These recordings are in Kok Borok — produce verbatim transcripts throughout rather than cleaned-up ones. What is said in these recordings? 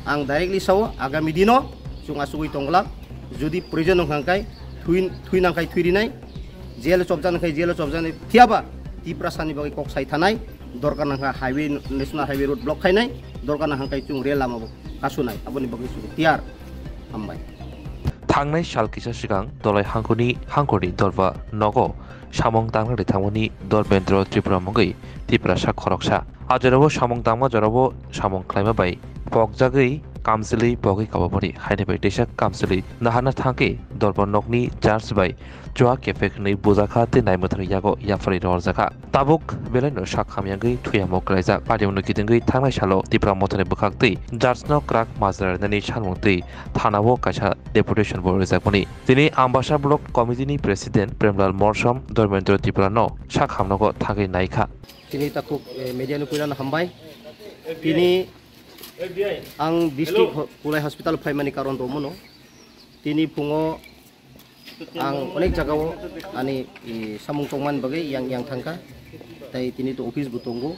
Ang directly sao, agami dino chwng asugwi tongglak. Jodi proyojon wngkha hwnkhe thwi, thwi nangkhai thwi rinai, jail chopjak nangkhai jail chopjaknai, phiyaba Tiprasani bagwi kok sai thanai, dorkar nangkha highway, national highway road block khainai, dorkar nangkha hwnkhe chwng rail lama bo kasunai, aboni bagwi chwng tiyar. Hambai. Thangnai sal kisa swkang Dolai hangkoni hangkorni dorba nogo samung tangnani thangmani Dormendro Tripura mungwi Tiprasa khoroksa. A jorao samung tangma jorao samung khlaima bai pokjagwi kamchwlwi pogwi kabamani haini bai teisa kamchwlwi nahana thangkhe dorba nokni judge bai chua kephek hwnwi bujakha tei naimwthangni yago yapharwi rohorjakha. Tabuk belaino sak hamyagwi thuyamo kwlaijak. Party mwnwi kitingwi thangnai salo Tipra Mothani bwkhak twi judge no kwrak majra rinani sanmung twi thanao kaisa deputation bo rijakmani. Tini Ambasa Block Committee ni President Premlal Morsom Dharmendra Tripura no sak hamnogo thangwi naikha. Tini takhuk, eh, media ni puilano hambai. Tini ang district ho-, Kulai hospital phaimani karon tongmano. Tini phungo ang onek jagao ani, i, samung tongmani bagwi yang, yang thangkha. Tai tini to office bo tongo.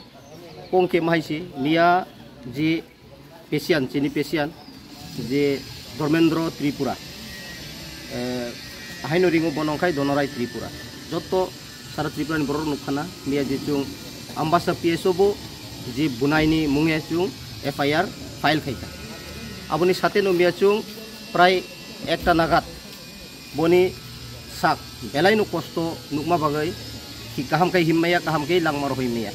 Kong khe mahaisi miya ji patient, chini patient je Dharmendra Tripura, eh, haino ringo bono wngkhai Donorai Tripura. Jotto sara Tripura ni borok nukkhana, miya je chwng Ambasa P S O bo je bunaini mungya chwng F I R file khaikha. Aboni sate no miya chwng prai ekta nagat boni sak belai no kosto nukma bagwi, hi kaham khe himmaya, kaham khe langma rohoi maya.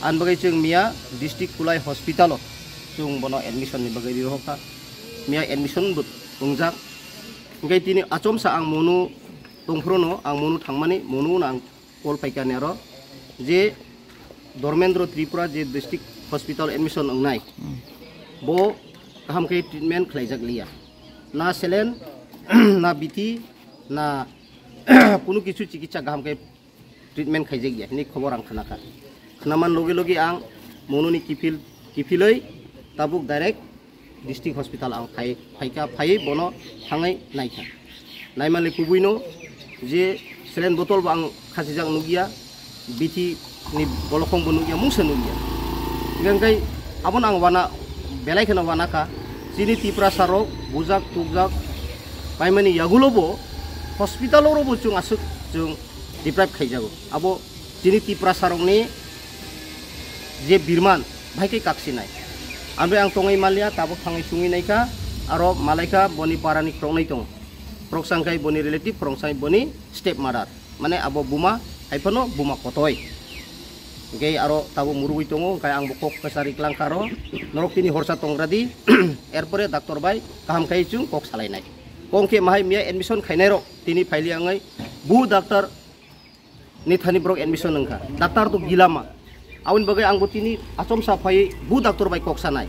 An bagwi chwng miya district Kulai hospital o chwng bono admission ni bagwi ri rohorkha. Miya admission bo wngjak. Hingke tini achomsa ang monu tongphuru no, ang monu thangmani, monu no ang call paikha ni aro je Dharmendra Tripura je district hospital admission wngnai, hmm, bo kaham khe treatment khlaijak liya. Na saline, na bithi, na kunu kichu chikitsa kaham khe treatment khaijak ya hinwi khobor ang khnakha. Khnaman loge loge ang mononi kiphil, kiphilwi tabuk direct district hospital ang phai, phaikha, phaiwi bono thangwi naikha. Naimani kubuino je saline bottle bo ang khachijak nukya, bithi ni bolokhong bo nukya, mungsa nukya. Hingkhe abono ang wana, belai kheno wanakha. Chini Tiprasa rok bujak tukjak paimani yagulo bo hospital oro bo chwng aswk chwng deprive khaijago. Abo chini Tiprasa rokni je birman bahai khe kaksinai. Amre ang tongwi manliya, tabuk thangwi sungwi naikha, aro malaikha boni parani khoroknwi tongo. Khoroksa wngkhai boni relative, khoroksa boni step mother. Mane abo buma, haiphano buma kotoi. Hingke aro tabuk murugwi tongo, hingke ang bo kok kwchari klangkha aro. Norok tini horsa tongradi, erpore doctor bai kaham khai chwng kok salainai. Kong khe mahai miya admission khainai rok tini phaili wngwi bu doctor ni thani borok admission wngkha. Doctor to gilama. Aboni bagwi ang bo tini achomsa phaiwi bu doctor bai kok sanai.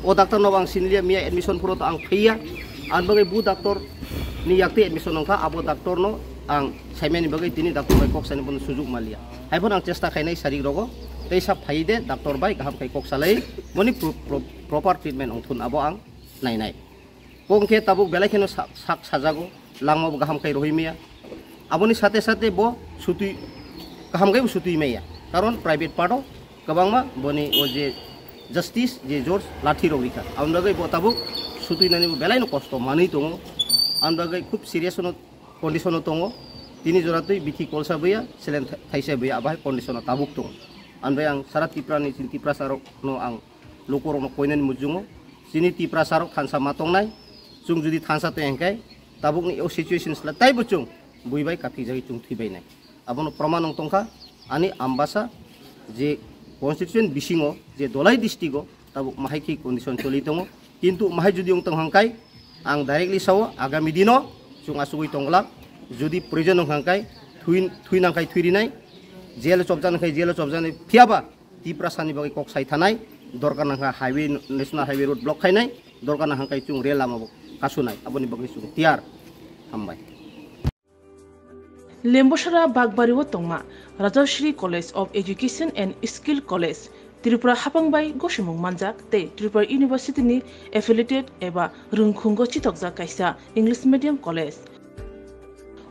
O doctor no ang sinliya, miya admission phuru to ang phaiya. Aboni bagwi bu doctor ni yakti admission wngkha, abo doctor no ang saimani bagwi tini doctor bai kok sani bono sujuk manliya. Haiphano ang chesta khainai sarik rogo, teisa phai de doctor bai kaham khai kok salai, boni pro-, pro-, proper treatment wngthun abo ang nainai. Bo hwnkhe tabuk belai kheno sa-, sak sajago, langma bo kaham khai rohoi maya. Aboni sate sate bo sutui, kaham khai bo sutui maya. Karon private part o kwbangma boni o je justice, je George lathi rok rikha. Aboni bagwi bo tabuk sutui nani bo belai no kosto manwi tongo. Aboni bagwi khub serious no condition o tongo. Tini jora twi bithi kolsa boya, selen tha-, thaisa boya, abo hai condition o tabuk tongo. Aboni bagwi ang sara Tripura ni, chini Tiprasa rok no ang luku rok no koinani mujungo. Chini Tiprasa rok thansa ma tongnai. Chwng jodi thansa tong hwnkhe, tabukni o situation sla taibo chwng bui bai kathijagwi chwng thwi bai nai. Abono proman wng tongkha, ani Ambasa je constitution bisingo je Dolai district o tabuk mahai khe condition choli tongo, kintu mahai jodi wng tong hwnkhe ang directly sao, agami dino chwng asugwi tongglak, jodi proyojon wng hwnkhe thwi, thwi nangkhai thwi rinai, jail chopjak nangkhai jail chopjaknai, phiyaba Tiprasani bagwi kok sai thanai, dorkar nangkha highway, national highway road block khainai, dorkar nangkha khe chwng rail lama bo kasunai, aboni bagwi chwng tiyar. Hambai. Lembosara Bakbari o tongma Rajashri College of Education and Skill College, Tripura hapang bai gosimung manjak tei Tripura University ni affiliated eba rwngkhungo chitokjak kaisa English medium college.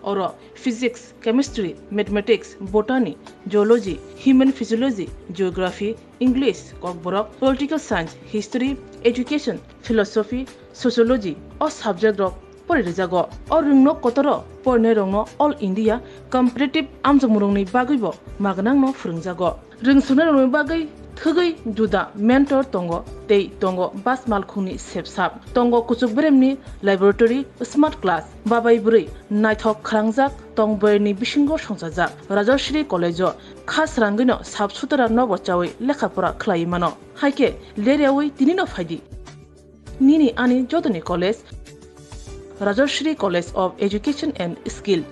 Oro physics, chemistry, mathematics, botany, zoology, human physiology, geography, English, Kokborok, Political Science, History, Education, Philosophy, Sociology o subject rok pori rijago. O rwngno kotoro porinai rokno All India Competitive amjokmung rokni bagwi bo magnangno phwrwngjago. Rwngsuknai rokni bagwi thwgwi juda mentor tongo tei tongo bas malkhungni sepsap. Tongo kuchuk beremni laboratory, smart class, babai bwrwi naithok khalangjak tong boyarni bisingo songchajak. Rajasri College o kha srangwino sap sutara nobo chawi lekha pora khlaiwi mano. Haikhe leryawi tinino phaidi. Nini ani jotoni college, Rajasri College of Education and Skill,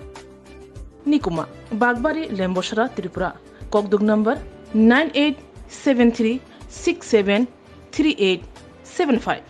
Nikuma, Bagbari, Lembosara, Tripura. Kokduk number nine eight seven three six seven three eight seven five.